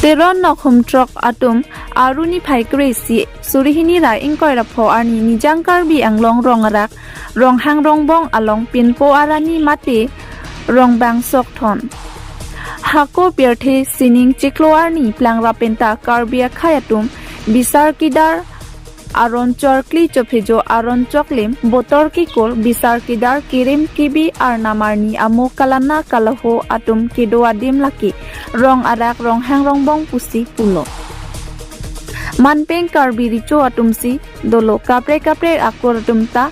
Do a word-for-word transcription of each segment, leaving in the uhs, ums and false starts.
Teron Nokhumthrok atum Aru niphai kre-isi suri hini ra ingkoi ra pho arni Nijang Karbi Anglong rong arak Ronghang Rongbong along Pinpo Arani mate Rongbang Sokthon. Hako pirthe sining chiklo arni plangra penta Karbi akhei atum bisar kidar aron chorkli chophejo aron choklim botor kikor bisar kidar kirim kibi arnam arni amo kalana kalaho atum kedo adim lake rong arak Ronghang Rongbong pusi pulo. Manpeng Karbi Recho atumsi dolo, kaprek kaprek akur atum ta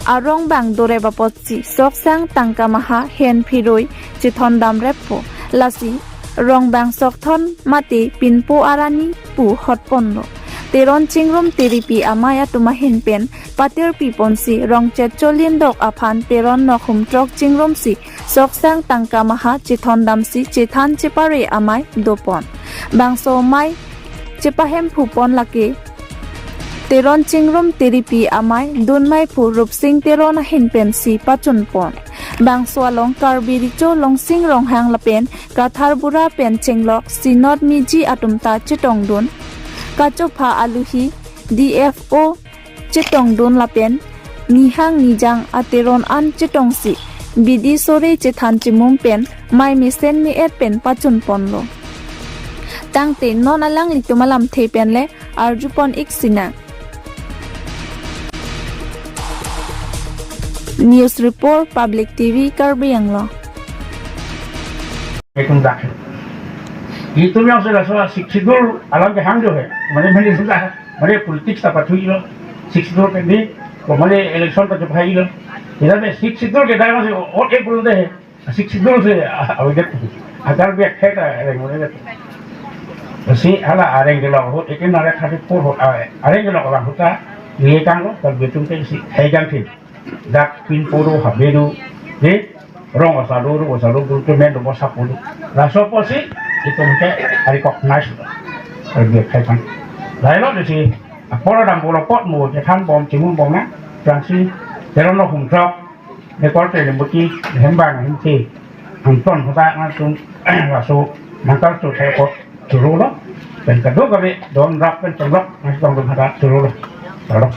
arong bang dorep apotsi soksang tangka maha hen phiroi chethondam reppo. Lasi Rongbang Sokthon mate Pinpo Arani pu hotponlo. Teron Chingrum Teripi amei atum ahin pen patirpi ponsi rong chetcholin dok aphan Teron Nokhumthrok Chingrumsi soksang tangka maha chethondamsi chethan chepare amei dopon. Bangso amei chepahemphu pon lake Teron Chingrum Teripi amei dunmeiphu Rupsing Teron ahin pensi pachunpon. Bangso along Karbi Recho Longsing Ronghang lapen Kathar Bura pen chenglok Sinot Miji atum ta chetongdun. Kachopha aluhi D F O chetongdun lapen nihang nijang ateron an chetongsi bidi sore chethan chemum pen mei mesen me-et pen pachunponlo. Tangte non alanglitum alamthe penle arjupon ik sinang. News Report, Public T V, Karbi Anglong. Ekun dak. Itu yang sudah salah Sixth Schedule alam ke hang jo hai. Mane mane sudah, mane politics ta pathui lo. Sixth Schedule ke ni, ko mane election ta chepahai lo. Ida me Sixth Schedule ke dai masih ot ek belum deh. Sixth Schedule se awak agar biak khai ta reng mane. Si hala areng ke lo hot ekin nare thirty four hot areng ke lo lang hota. Ye kang lo, ta betum ke si hai kang thi. Dak Pinpo do, Habe do, de, rong asal do, rong asal do, do, to men do, bosa pulo. Laso apotsi, itum ke recognize do. Karbi akhei aphan. Lailo de si, apor adam bolo pot mo, chethanbom, chimunbom na, prangsi, Teron Nokhumthrok, de korte de buti, hembang, hemsi, angton, hota, ngasum, laso, nangkal so, thai pot, churolo, pen kadokave, don rap, pen chenglok, ngasong don hata, churolo. Churolo.